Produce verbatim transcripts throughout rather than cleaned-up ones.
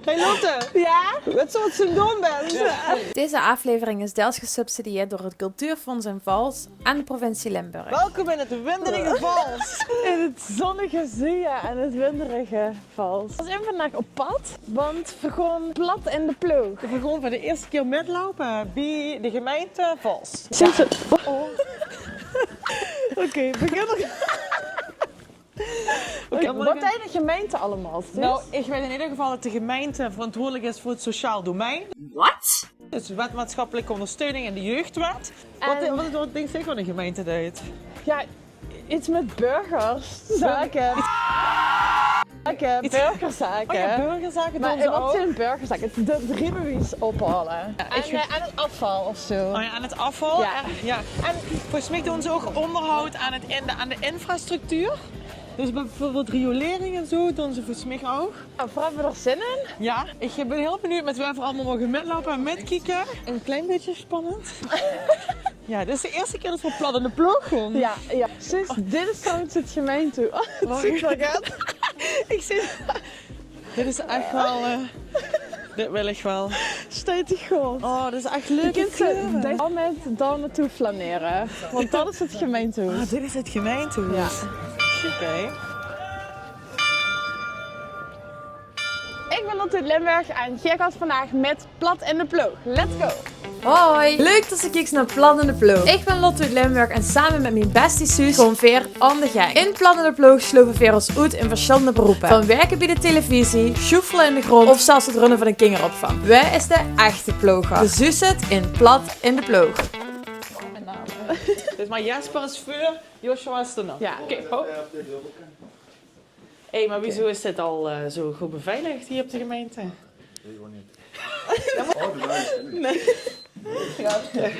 Hey Lotte! Ja? Wat soort syndroom bent? Deze aflevering is deels gesubsidieerd door het Cultuurfonds in Vaols en de provincie Limburg. Welkom in het winderige Vaols. In het zonnige Zuja en het winderige Vaols. We zien vandaag op pad, want we gaan plat in de ploog. We gaan voor de eerste keer metloupe bij de gemeente Vaols. Sinds het... Oh. Oké, begin. Oké, wat dein de gemeinte allemaol? Nou, ich weit in eder geval det de gemeinte verantwoordelik is veur het sociaal domein. Wat? Dus de wet maatschappelijke ondersteuning en de jeugdwet. Wat, wat, wat dinks dich wat de gemeinte deit? Ja, iets met burgers. Zaken. Zaken, burgerzaken. Oh ja, burgerzaken. Maar wat zijn burgerzaken? De rijbewies ophalen. Ja, en, eh, aan het afval of zo. Oh ja, aan het afval. Ja. En, ja. En volgens mij doen ze ook onderhoud aan het, in de, aan de infrastructuur. Dus bijvoorbeeld riolering en zo doen ze volgens mij ook. Oh, vrouw, hebben we er zin in? Ja, ik ben heel benieuwd met wie we allemaal mogen metlopen en metkieken. Een klein beetje spannend. Ja, dit is de eerste keer dat we plat in de ploog gaan. Ja, ja. Zus, dit is trouwens het gemeente. Oh, het ziet er gaat. Ik zit... Dit is echt wel, eh, dit wil ik wel. Stijt dich goed. Oh, dit is echt leuk. Ik vind het al met dan naartoe flaneren. Want dat is het gemeentehoes. Ah, dit is het gemeentehoes. Ja. Oké. Ik ben Lotte uit Limburg en geer gaot vandaag met plat in de ploog. Let's go! Hoi! Leuk dat se kieks nao Plat in de Ploog. Ich bin Lotte oet Limburg en same mit mien bestie Suus gaon veer aan de gang. In Plat in de Ploog slove veer ós oet in versjillende beroepe. Van wirke bie de televisie, sjoefele in de grónd of zelfs het runne van ein kingeropvang. Wae is de echte ploger? Bezuus het in Plat in de Ploog. Dus maar Jasper is veur, Joshua is er nog. Ja. Oké, ho. Hé, maar wieso is dit al, eh, zo goed beveiligd hier op de gemeente? Weet ik gewoon niet. Nee. Grapje.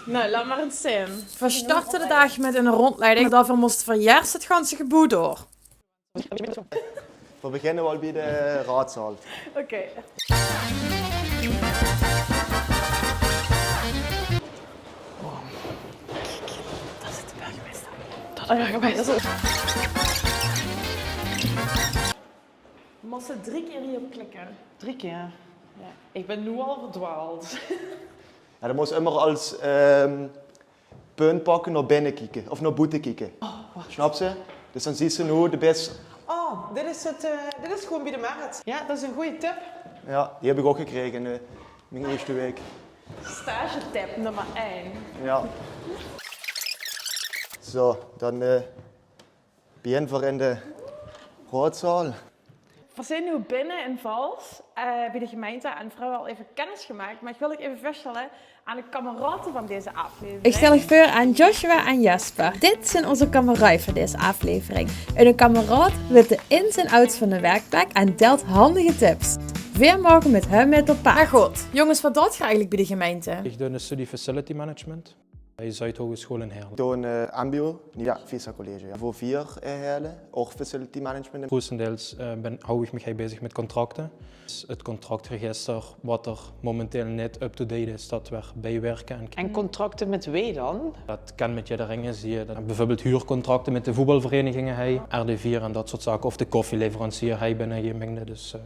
Nou, laat maar eens zien. Veer starte de daag mit ein róndjleiding. Daoveur móste veer iers het ganse geboew door. Veer beginne waal bie de raodzaal. Oké. Oh. Kiek, daar zit de burgemeester. Dat is de burgemeester. Mós se drie keer hie op klikke. Drie keer? Ja. Ik ben nu al verdwaald. Ja, dan mós se ummer als, ehm, punt pakke nao binne kieke of nao boete kieke. Oh, wacht. Snaps se? Dus dan zuus se noe de bes... Oh, dit is het, eh, dit is gewoon bie de markt. Ja, dat is een goede tip. Ja, die heb ik ook gekregen, eh, mien eerste week. Stagetip nummer één. Ja. Zo, dan, eh, beginne veer in de raodzaal. Veer zien noe binne in Vaols, eh, bie de gemeinte en veer hebbe al effe kennis gemaak, maar ik wil uch effe veurstelle aan de kameraote van deze aflevering. Ik stel uch veur aan Joshua en Jasper. Dit zien ózze kameraote van deze aflevering. En ein kameraod wit de ins en outs van de werkplek en deilt handige tips. Veer moge mit hun mit op pad. Maar good, jonges, wat doot geer eigelik bie de gemeinte? Ik doon de studie Facility Management. Bij Zuidhogeschool in Heerlen. Toen, eh, M B O, ja, Vista College, ja. Veur veer, eh, hele, ook facility management. Grotendeels, eh, ben, hou ik mich bezig met contracten. Het contractregister, wat er momenteel niet up-to-date is, dat we bijwerken. En contracten met wie dan? Dat kan met jedereen, zie je. Dat, bijvoorbeeld huurcontracten met de voetbalverenigingen, hij, R D vier en dat soort zaken. Of de koffieleverancier, hij binnen Gemengde. Dus, eh,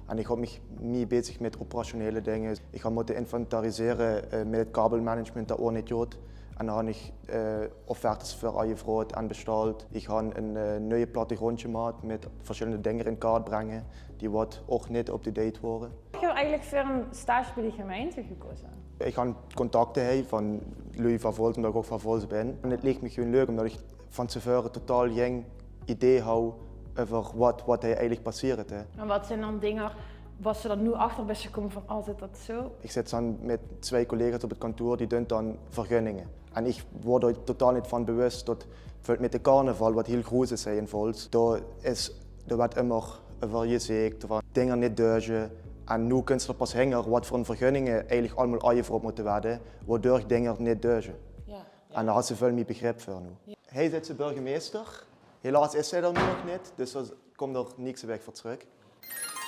En ik hou mich mie bezig met operationele dingen. Ik ga moeten inventariseren, eh, met het kabelmanagement dat ook niet goed. En dan heb ik, eh, offertes veur aangevraogd en besteld. Ik ga een, eh, nieuwe plattegrond gemaakt met verschillende dingen in kaart brengen die wat ook niet up-to-date waren. Ik heb eigenlijk voor een stage bij de gemeente gekozen. Ik ga contacten hebben van lui van Vaols, omdat ik ook van Vaols ben. En het leek me gewoon leuk, omdat ik van tevoren totaal geen idee hou over wat, wat hij eigenlijk passeert, hè. En wat zijn dan dingen wat ze dan nu achter bent gekomen van, oh, zit dat zo? Ik zit dan met twee collega's op het kantoor, die doen dan vergunningen. En ik word er totaal niet van bewust dat bijvoorbeeld met de carnaval, wat heel groot is hier in Vaols, daar is, er werd immer over gezeik, van dingen niet deugen. En nu kun je er pas hinger wat voor vergunningen eigenlijk allemaal aangevraagd moeten worden, waardoor dingen niet deugen. Ja. En daar had ze veel meer begrip voor nu. Hij zit de burgemeester. Helaas is hij er nu nog niet, dus er komt er niks weg voor terug.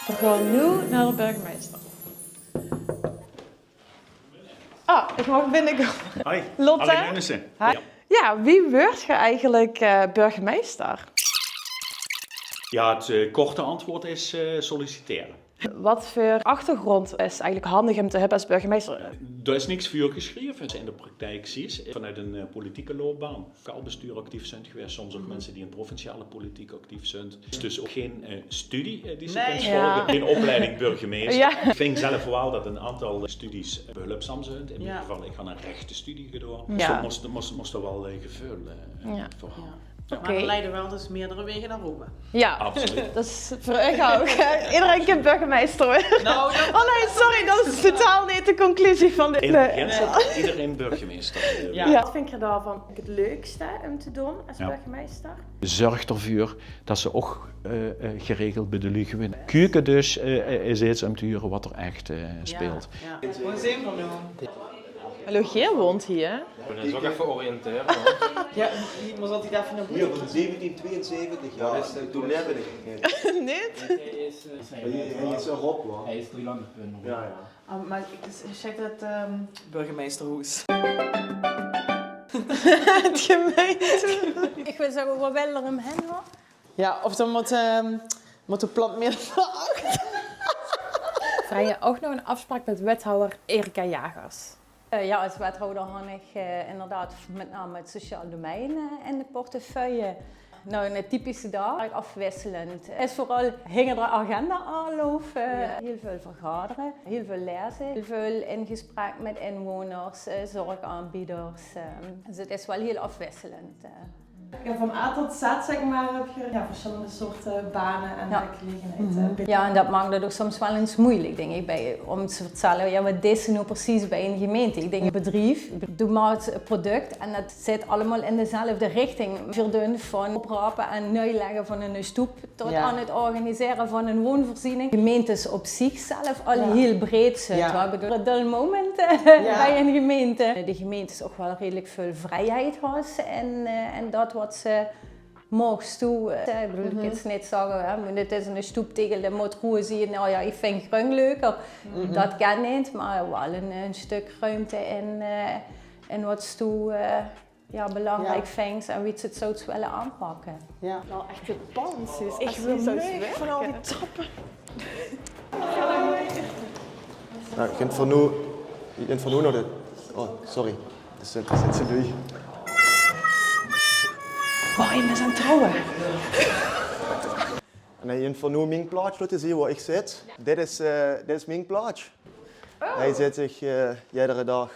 We gaan nu naar de burgemeester. Ah, ik mag binnenkomen. Hoi, Lotte. Alex Leunissen. Hi. Ja. Ja, wie word je eigenlijk, eh, burgemeester? Ja, het, eh, korte antwoord is, eh, solliciteren. Wat veur achtergróndj is eigelik hendig um te höbbe es burgemeister? Dao is niks vuur gesjreve. In de praktijk zuus te vanoet ein eh, politieke loopbaan, lokaal bestuur actief zunt gewaes, soms ouch minse die in provinciale politiek actief zunt. Dus ouch gein eh, studie eh, die ze kins volge, gein opleiding burgemeister. Ich ving zelf waal det ein aantal studies eh, behulpzaam zunt. In mien geval, ich han ein rechtestudie gedaon. Dus dao mós, mós, mós d'r waal eh, geveul eh, veur han. Mer d'r leie waal dus meerdere waege nao Rome. Ja, absoluut. Det is veur uch ouch. Ederein kint burgemeister waere. Oh nee, sorry, det is totaal neet de conclusie van dit. Ederein burgemeister. Wat vingt geer dao van het leukste um te doon es burgemeister? Zörg d'r veur det ze ouch eh, eh, geregeld bie de luuj gewinne. Kuke dus eh, eh, is get um te hure wat d'r ech eh, speelt. Gewoon zeen van doen. Hallo, geer woont hie? Ich bön dus ouch effe oriëntere. Ja, ich mós altied effe nao boete. Hie van zeventien tweeënzeventig, ja. Det is eh, toen leefde ich nog neet. Neet? Hae is eh, hae is Rob, hoor. Hae is drie lande pun. Ja, ja. Oh, mer ich check det eh, burgemeisterhoes. Het gemeinte. Ich wil zègke, wo wil d'r um hen, hoor? Ja, of dan mót eh, mót de plant mier nao achter. Vrije ouch nog ein aafspraok mit wethouder Erika Jagers. Eh, ja, es wethouder han ich eh, inderdaad mit name het sociaal domein eh, in de portefeuille. Nou, ein typische daag, aafwisselend. Is veural hinger de agenda aanloupe. Hiel väöl vergadere, hiel väöl laeze, hiel väöl in gesprek mit inwoners, eh, zorgaanbieders. Eh. Dus het is waal hiel aafwisselend eh. Ja, van A tot Z, zeg maar, heb je, ja, verschillende soorten banen en werkgelegenheid, eh, binnen. Ja, en det maak het ouch soms waal ins meujelik, dink ich, bie, um te vertelle, ja, wat deis se noe precies bie ein gemeinte? Ich dink, ein bedrief, doe maaks ein product en det zit allemaol in dezelfde richting. Veer doon van oprape en nuuj lègke van ein stoep tot aan het organisere van ein woonvoorziening. Gemeinte op zich zelf al hiel breed zit. Ja. Veer höbbe ein dull moment eh, bie ein gemeinte. De gemeinte is ouch waal redelik väöl vrieheid haet en eh, en det wat se moogs doon. Eh, ich bedoel, ich kin neet zègke, hè, mer dit is ein stoep taenge de mót roe zeen. Nou ja, ich vinj greun leuker. Det kin neet, mer waal ein eh, ein stök ruimte in eh, in wat se eh, ja, belangriek vinjs en wie se het zouws wille aanpakke. Ja. Waal ech de pans is. Ich wil meug van al die trappe. Nou, ich vind veur noe, ich vind veur noe nog de, oh, sorry. Det zit, det zit ze doei. Oh, ich bön aan 't trouwe. En ich vind veur noe mien plaats laote zeen wo ich zit. Dit is eh, dit is mien plaats. Oh. Hae zit zich eh, eder daag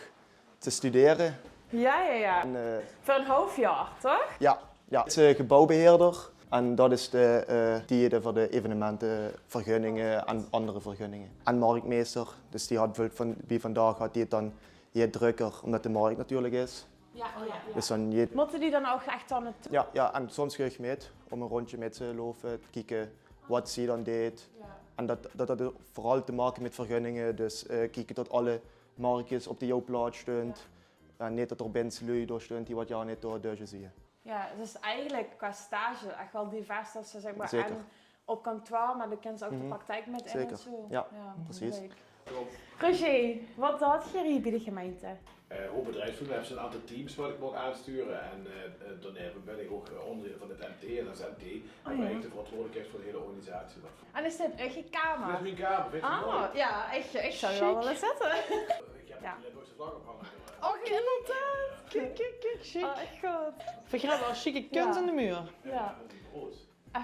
te studere. Ja, ja, ja. En eh, veur ein haaf jaor, toch? Ja, ja. Is eh, gebouwbeheerder. En det is de eh, die de veur de evenemente, vergunninge en andere vergunninge. En marktmeister. Dus die haet bieveurbeeld van, wie vandaag haet die het dan hiel drökker, umdet de markt natuurlik is. Ja, oh ja. Dus dan hiel... Mótte die dan ouch ech aan het... Ja, ja, en soms gaon ich mit um ein róndje mit ze loupe, kieke wat zie dan deet. Ja. En det, det haet veural te make mit vergunninge, dus eh, kieke tot alle markes op de juuste plaats stónge. Ja. En neet tot d'r bins luuj dao stónge die wat jaor neet dao durge zeen. Ja, dus eigelik qua stage ech waal divers, det se, zeg maar, en op kantoor, mer dan kins se ouch de praktijk mit in en zo. Ja, precies. Leuk. Roger, wat doot geer hie bie de gemeinte? Eh, hoop bedriefsvoering, veer höbbe ein aantal teams wat ich maag aansture en eh, eh, daoneve bön ich ouch eh, óngerdeel van het M T en es M T höb ich de verantwoordelijkheid veur de hiele organisatie. En is dit uche kamer? Dit is mien kamer, vinjs se 't mooi? Ja, ich, ich zów waal wille zitte. Ich höb de Limburgse vlag opgehange. Oh, inderdaad. Kiek, kiek, kiek, sjiek. Oh, ech good. Veer höbbe waal sjieke kuns aan de muur. Ja.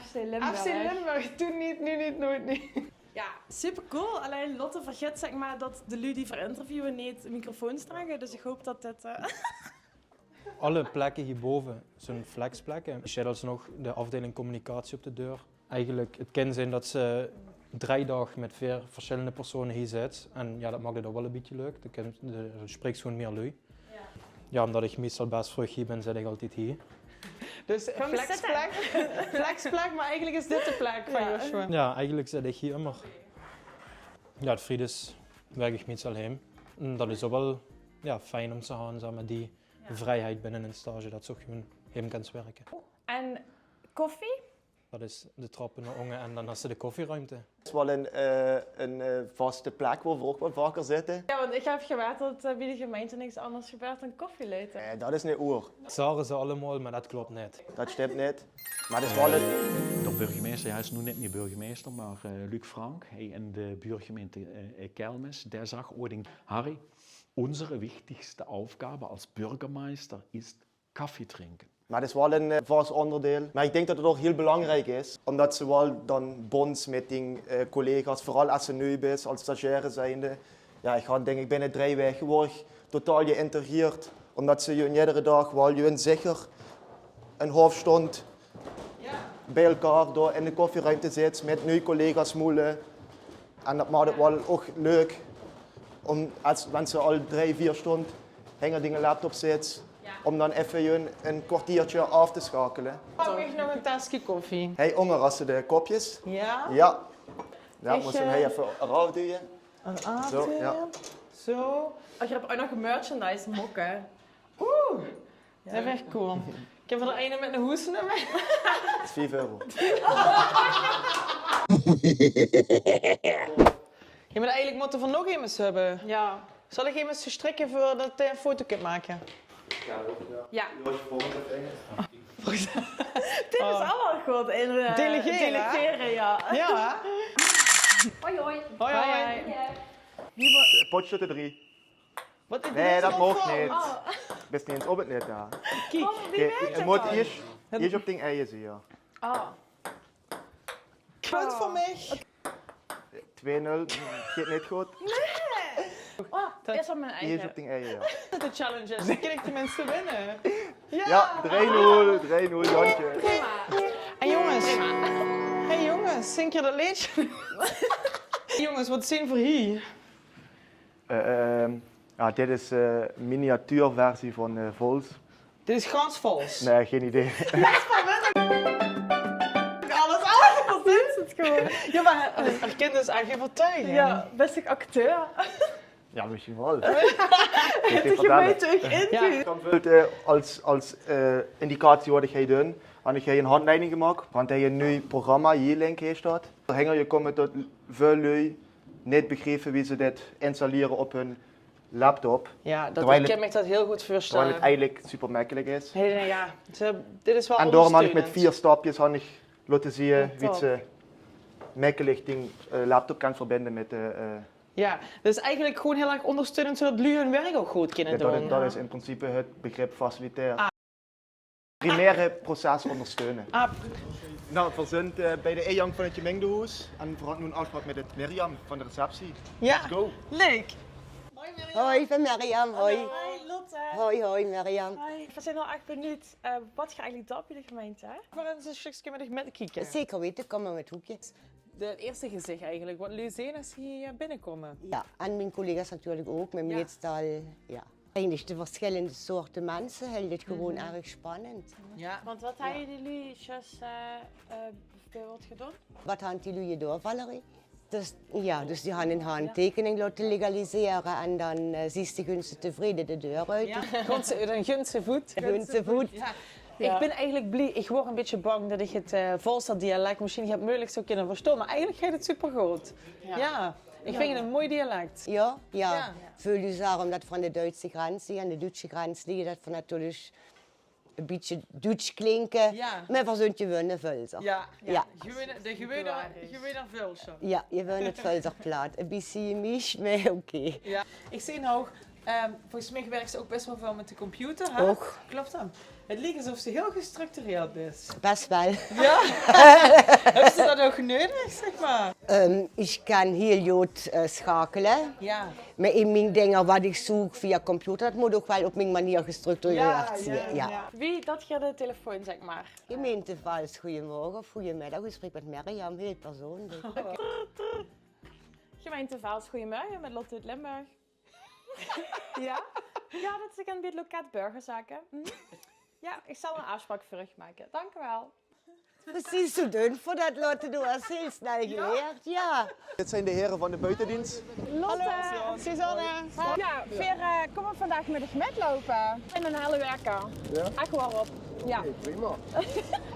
F C Limburg. F C Limburg, toen neet, noe neet, noeit neet. Ja, super cool. Allein Lotte vergit, zeg maar, det de luuj die veer interviewe neet microfoons drage. Dus ich hoop det dit eh, Alle plekke hie bove zeen flexplekke. Ich zit alsnog de aafdeiling communicatie op de deur. Eigelik, het kin zeen det se drie daag mit veer verschillende persone hie zits. En ja, det maak het ouch waal ein bietje leuk. De kin, de spriks gewoon mier luuj. Ja. Ja, umdet ich meistal bès vreug hie bön, zit ich altied hie. Dus flexplek, flexplek, mer eigelik is dit de plek van Joshua. Ja, eigelik zit ich hie ummer. Ja, 's vriedes werk ich meistal heem. En det is ouch waal, ja, fijn um te han, zeg maar, die vrieheid binne ein stage, det se ouch gewoon heem kins werke. En koffie? Det is de trappe nao ónge en dan höbs se de koffieruimte. Het is waal ein eh, ein eh, vaste plek wo veer ouch waal vaker zitte. Ja, want ich höb gehuurd det eh, bie de gemeinte niks anders gebeurt dan koffie leute. Eh, det is neet woer. Det zage ze allemaol, mer det klop neet. Det stimp neet. Mer het is waal ein... D'r Burgemeister, hae is noe neet mie burgemeister, mer, eh, Luc Frank, hae in de buurgemeinte, eh, eh, Kelmis, dae zag ooit: Harry, unsere wichtigste Aufgabe als Bürgermeister ist Kaffee trinken. Mer 't is waal ein, eh, vas óngerdeil. Mer ich dink det 't ouch hiel belangriek is, ómdet se waal dan bonds mit dien, eh, collega's, veural es se nuuj bis, es stagiaire zijnde. Jao, ich han, dink ich, binne drie waeke woar ich totaal geïntegreerd, ómdet se jeun jedere daag waal jeun zeker ein haof sjtond bie-ein dao in de koffieruumte zits mit nuuj collega's moele. En det maak 't waal ouch leuk óm, es, wen se al drie, veer sjtond hinger diene laptop zits, óm dan effe ein, ein kwartierke aaf te sjakele. Pak ich nog ein taske koffie. Hey, ónger as se de kopjes. Jao? Jao. Jao, ich, mós se 'm, eh, hie effe eraaf duje. Ein aaf duje. Zo, jao. Zo. Oh, ich höb ouch nog merchandise, mokke. Oeh. Det is ech cool. Ich höb d'r eine mit ein hoesnummer. Det is vief euro. Jao, mer eigelik mótte v'r nog emes höbbe. Jao. Zal ich emes strikke veur det hae ein foto kint make? Jao. Dit is allemaol good in, eh, delegere, jao. Jao, hè? Hoi, hoi. Hoi, hoi. Potje te drie. Waat is dit? Nae, det maag neet. Bis neet ins op 't net, jao. Kiek. Doe mós iers, iers op dien eige zeen, jao. Punt veur mich. Twee nul. Geit neet good. Nae. Oh, det is op mien eige. Iers op dien eige, jao. Det de challenge is. Dan kin ich tenminste winne. Jao, drie nul, drie nul, Jantje. Prima. En jónges. Hey jónges, zingk geer det leedje? Jónges, waat zeen v'r hie? Eh, ehm, jao, dit is, eh, miniatuurversie van, eh, Vols. Dit is gans Vols. Nae, gein idee. Alles, alles, det is 't gewoon. Jao, mer herkins se dich aan gein vertuiging? Jao, bis se acteur? Jao, mesjien waal. Det is vertèlle. Jao. Dan völt, eh, es, es, eh, indicatie waat ich hie doon, han ich hie ein handleiding gemaak, want hie ein nuuj programma, hie link hie sjtaat. Hinger kómme det väöl luuj neet begriepe wie ze dit installere op hun laptop. Jao, det, terwijl ich kin mich det hiel good veurstelle. Terwijl 't eigelik super mekkelik is. Hey, nae, jao, ze, dit is waal. En daorum han ich mit veer stapjes han ich laote zeen wie ze mekkelik dien, eh, laptop kins verbinde mit de, eh, Jao, dus eigelik gewoon hiel erg óngersteunend, zodet luuj hun werk ouch good kinne doon. Jao, det is, det is in principe 't begrip facilitair. Ah. Primaire proces óngersteune. Ah. Nou, v'r zeen, eh, bie de ingank van 't gemeindehoes en v'r hant noe ein aafspraok mit 't Mirjam van de receptie. Jao. Let's go. Leuk. Hoi, ich bin Mirjam, hoi. Hoi, Lotte. Hoi, hoi, Mirjam. Hoi. V'r zeen waal ech benuujd, eh, waat geer eigelik doot bie de gemeinte, hè? V'r ins ein sjtukske mit dich mitkieke. Zeker weite, kóm mer mit hoekje. 't Ierste gezich eigelik, waat luuj zeen es ze hie binnekómme. Jao, en mien collega's natuurlik ouch, mer meistal, jao. Eigelik de versjillende soorte minse, hilt 't gewoon erg spannend. Jao. Want waat höbbe die luuj zjus, eh, eh, bieveurbeeld gedoon? Waat hant die luuj gedoon, Valerie? Dus, jao, dus die hant ein handteikening laote legalisere en dan, eh, zuus se, guns se tevrede de deur oet. Jao, guns se, dan guns se voet. Guns se voet. Jao. Ich bin eigelik blie. Ich waor ein bietje bang det ich 't, eh, Volser dialek mesjien neet meugelik zou kinne verstaon, mer eigelik geit 't supergood. Jao. Jao, ich vinj 't ein mooi dialek. Jao, jao. Jao. Väöl is dao, ómdet v'r aan de Duitse grens, aan de Duitse grens ligke, det v'r natuurlik ein bietje Duits klinke. Jao. Mer v'r zeen gewone Völzer. Jao, jao. Gewone, de gewone, gewone Völzer. Jao, gewone Völzer plaat. Ein bietje gemisch, mer oké. Jao. Ich zeen ouch, ehm, volges mich wirks se ouch bès waal väöl mit de computer, hè? Och. Klop det? 't Liek esof se hiel gestructureerd bis. Bès waal. Jao? Höbs se det ouch nudig, zèk mer? Ehm, ich kan hiel good, eh, sjakele. Jao. Mer in mien dinger waat ich zeuk via computer, det mót ouch waal op mien manier gestructureerd zeen. Jao, jao. Wie det geer de telefoon, zèk mer. Gemeinte Vaols, goeiemorge of goeiemiddig. Geer spreek mit Mirjam, hiel persoonlik. Gemeinte Vaols, goeiemorge, mit Lotte oet Limburg. Jao? Jao, det is, ich kin bie 't loket burgerzake. Hm? Jao, ich zal ein aafspraok veur uch make. Dank uch waal. Precies zoe doon v'r det, Lotte, doe höbs hiel snel gelierd, jao. Dit zeen de here van de buitediens. Lotte. Hallo, Suzanne. Jao, veer, eh, kómme vandaag mit uch mitloupe. Ich bin ein helle werker. Jao? Ech waor. Jao. Oké, prima.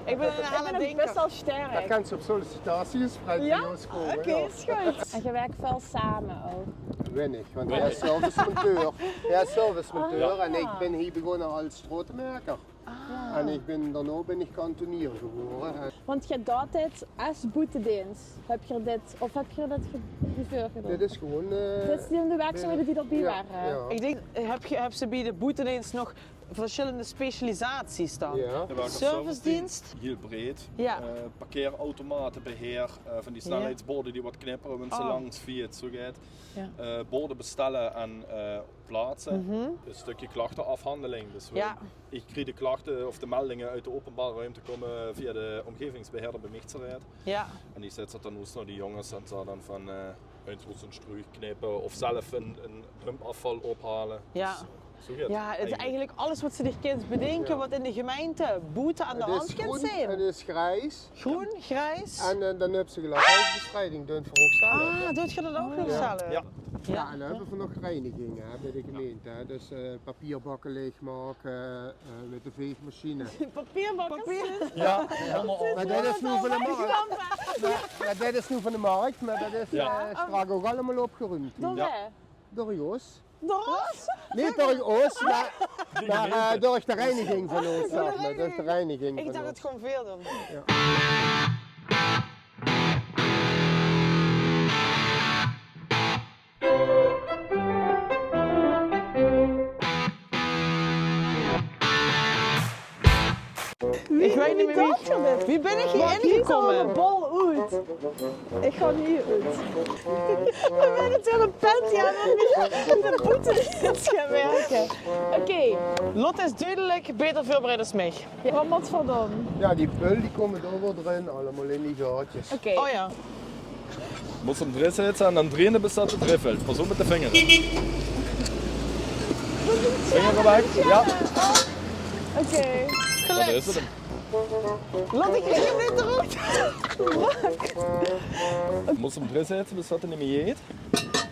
Ich bin ein helle dinker. Bès waal sterk. Det kins se op sollicitatie gesprek bie ós kómme, jao. Oké, is good. En geer wirk väöl same ouch? Weinig, want hae is servicemonteur. Hae is servicemonteur en ich bin hie begós es straotemerker. Ah. En ich bin, daonao bin ich kantonier gewore. Want geer doot dit es boetedeens. Höb geer dit, of höb geer dit ge-, hieveul gedaon? Dit is gewoon, eh, dit zeen de werkzaamhede die d'rbie wore. Ich dink, höb geer, höb geer bie de boetedeens nog versjillende specialisaties dan? Jao. Servicedienst? Hiel breid. Jao. Eh, parkeerautomatebeheer, eh, van die snelheidsborde die get knippere wen se langs fieëts, zoe get. Jao. Eh, borde bestelle en, eh, plaatse. Ein stökske klachteafhanjeling. Dus ich krieg de klachte of de meldinge oet de openbare ruimte kómme via de omgevingsbeheerder bie mich terech. Jao. En die zèt det dan oes nao die jónges en zag dan van, eh, ins oes ein struuk knippe of zelf ein, ein dumpafval ophale. Jao. Dus, eh, zoe get. Jao, 't is eigelik alles waat se dich kins bedinke waat in de gemeinte boete aan de hand kint zeen. 't Is groen, 't is gries. Groen, gries. En, eh, dan höbs se gelaathuisbespreiding, doon v'r ouch zelf. Ah, doot geer det ouch nog zelf? Jao. Jao, en dan höbbe v'r nog reiniging, hè, bie de gemeinte, hè. Dus, eh, papierbakke leegmake, eh, mit de veegmachine. Papierbakke? Jao, allemaol. Mer det is noe van de markt. Mer, mer det is noe van de markt, mer det is, eh, straks ouch allemaol opgeruumd. Door wae? Door Jos. Door ós? Neet door ós, mer, mer, eh, door de reiniging van ós, zag mer. Door de reiniging van ós. Ich dach 't gewoon veer doon. Jao. Ich weit neet mie wie. Wie bin ich hie ingekómme? Bol oet. Ich gaon hie oet. V'r höbbe natuurlik ein pand, jao, mer wie de boete is gaon wirke. Oké. Lot is dudelik baeter veurbereid es mich. Jao, waat mót v'r doon? Jao, die pul die kómme dao waal d'rin, allemaol in die gaatjes. Oké. Oh jao. Mós 'm d'rin zètte en dan drieje bis det 't d'rin vilt. Pas op mit de vingere. Vingere weg. Jao. Oké. Gelök. Dao is 't. Laot ich 'm neet d'roet. Mós 'm d'rin zètte bis det 'r neet mie jeet.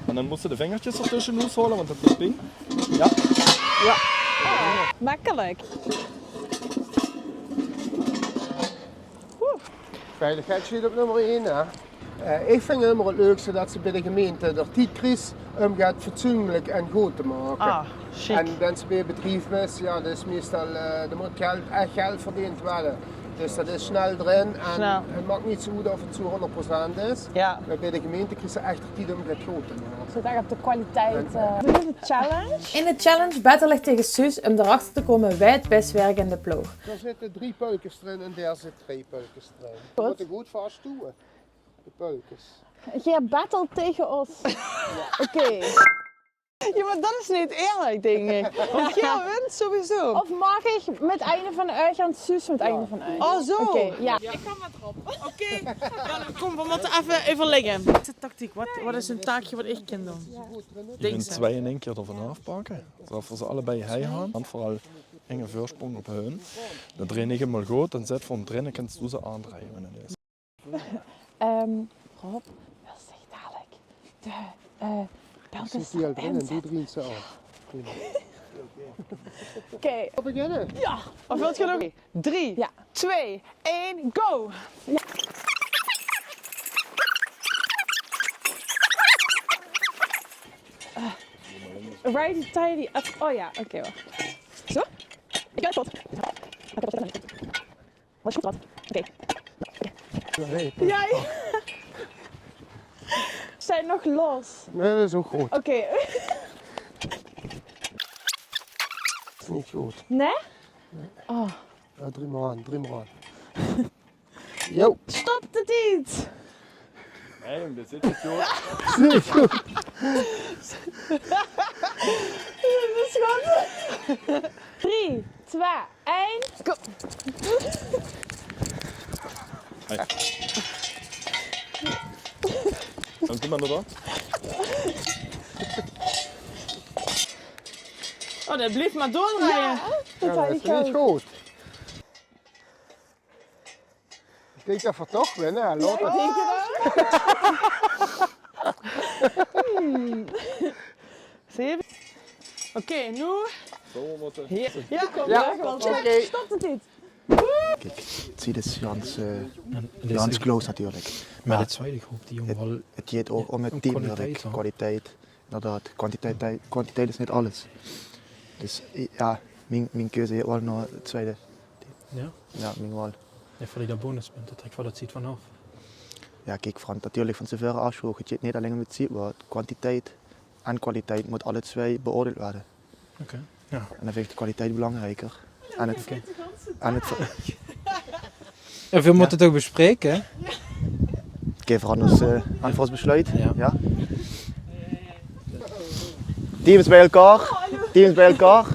En dan mós se de vingertjes d'rtösje oeshaole, want det doet pien. Jao. Jao. Oh, mekkelik. Veiligheid steit op nummer ein, hè. Eh, ich vinj 't ummer 't leukste det se bie de gemeinte d'r tied kriegs um get fatsoenlik en good te make. Ah, sjiek. En wens se bie e bedrief bis, jao, det is meistal, eh, dao mót geld, ech geld verdeend waere. Dus det is snel d'rin en 't maak neet zoe oet of 't zoe hóngerd procent is. Jao. Mer bie de gemeinte kriegs se ech d'r tied um get good te make. Zit ech op de kwaliteit, eh. Dit is de challenge. In de challenge battle ich tege Suus um d'rachter te kómme wae 't bès wirk in de ploog. Dao zitte drie pulkes d'rin en dao zit twee pulkes d'rin. Good. Mót 'r good vas doon. De pulkes. Geer battelt tege ós. Oké. Jao, mer det is neet eerlik, dink ich. Want geer wint sowieso. Of maag ich mit eine van uch en Suus mit eine van uch? Oh, zoe. Oké, jao. Ich gaon mer d'rop. Oké, dan kóm, v'r mótte effe euverlègke. Waat is de tactiek? Waat, waat is ein taakje waat ich kin doon? Ich win twee in ein kier d'rvan aafpakke. Zoe veur ze allebei hei han. En veural inge veursjprong op hun. Dan drei ich 'm al good, dan zèt v'r 'm d'rin en kins doe ze aandreie wen 't is. Ehm, Rob, wils dich dalik de, eh, pulkes d'rin zètte? Oké. Beginne? Jao. Of wilt geer nog? Drie, twee, ein, go! Jao. Righty tighty. Oh jao, oké, wach. Zo? Ich höb 't good. Wat is good, wat? Oké. Jao, jao. Zeen nog los. Nae, det is ouch good. Oké. Is neet good. Nae? Oh. Jao, drie mer aan, drie mer aan. Jao. Stop de tied! Nae, jóng, det zit neet good. Is neet good. Det is good. Drie, twee, ein, go! Hey. Dan kóm mer nao dao. Oh, det blief mer doordreie. Jao, det is neet good. Ich dink det v'r toch winne, hè, Lotte? Jao, ich dink 't ouch. Hmm. Zeve. Oké, noe. Zo mót 't. Jao, kóm, jao, kóm. Oké. Stop de tied. Kiek, 't is gans, eh, gans close natuurlik. Mer de twiede groep, die jóng waal, 't geit ouch óm 't teamwerk, kwaliteit. Inderdaad, kwantiteit, kwantiteit is neet alles. Dus, eh, jao, mien, mien keuze geit waal nao 't twiede. Ja? Ja, mien waal. Ja, veur die bonuspunte, trèk waal 't ziet vanaaf. Ja, kiek, Frans, natuurlik van te veure aafsjpraoke, 't geit neet allein um 't ziet, mer kwantiteit en kwaliteit mót alle twee beoordeeld waere. Oké. Ja. En dan vind ik de kwaliteit belangrijker. En het, en het, En we moeten het ook bespreken, hè? Oké, veranders uh, aan vast besluit. Ja. Ja? Teams bij elkaar. Teams bij elkaar.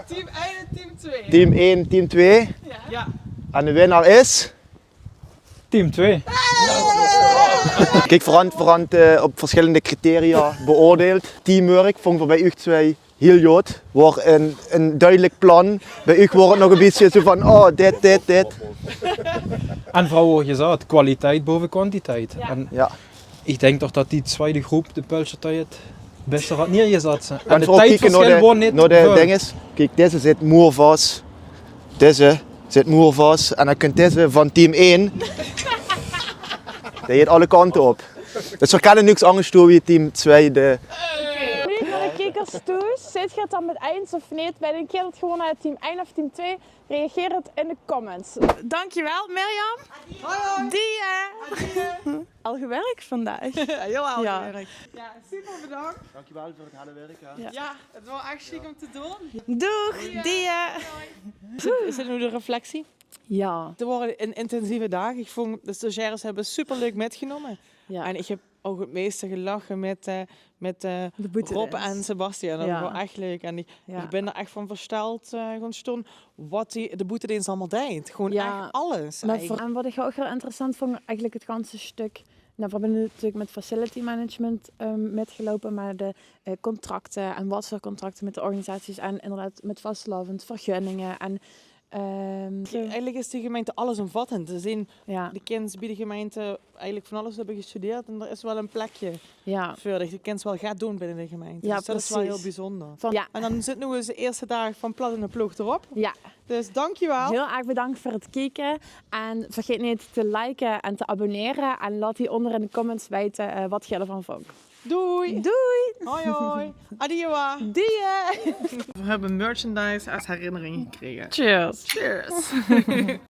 Team één en team twee. Team één, team twee. Ja. En de winnaar is? Team twee. Kijk, verand, verand uh, op verschillende criteria beoordeeld. Teamwork vond ik bij u twee heel goed. Waar een, een duidelijk plan. Bij u wordt het nog een beetje zo van, oh, dit, dit, dit. En vooral wordt gezegd, kwaliteit boven kwantiteit. Ja. En Ja. ik denk toch dat die tweede groep, de Pulsar, het beste had neergezet. En En de vooral kijken naar tijdverschil de, wordt niet naar de veel. Ding is, kijk, deze zit moervast. Deze zit moervast. En dan kunt deze van team één. Die gaat alle kanten op. Dus we kunnen niks anders doen wie team twee. De... Lieve kiekers toes, zit geer het dan met eens of niet? Bij de keer dat gewonnen uit team één of team twee, reageer het in de comments. Dankjewel Mirjam. Die eh, al gewerkt vandaag. Ja, heel erg Ja. Werk. Ja, super bedankt. Dankjewel voor het harde werk. Hè. Ja. Ja, het was echt chic om te doen. Doeg, die eh. Is dit nu de reflectie? Ja. Het waren een intensieve dag. Ik vond, de stagiaires hebben super leuk metgenomen. Ja. En ik heb ook het meeste gelachen met, eh, met eh, De boete Rob eens. En Sebastian. Dat Ja. was echt leuk. En ik, Ja. Ik ben er echt van versteld eh gaan staan wat die, de boete eens allemaal deed. Gewoon Ja. Echt alles. Maar Eigenlijk. En wat ik ook heel interessant vond, eigenlijk het ganse stuk. Nou, we hebben natuurlijk met facility management um, metgelopen, maar de uh, contracten en wat voor contracten met de organisaties en inderdaad met vastelaovend, vergunningen en um, Eigenlijk is de gemeente allesomvattend. Er zijn ja, de kins bij de gemeente eigenlijk van alles hebben gestudeerd en er is wel een plekje ja. Veur dat je kins wel gaat doen binnen de gemeente. Ja, Dus dat is wel heel precies. Bijzonder. Van, ja. En dan zit nu eens de eerste dag van Plat in de Ploeg erop. Ja, Dus dankjewel. Heel erg bedankt voor het kijken. En vergeet niet te liken en te abonneren. En laat die onder in de comments weten uh, wat je ervan vond. Doei. Doei! Hoi hoi. Adieu. Doei! We hebben merchandise als herinnering gekregen. Cheers! Cheers.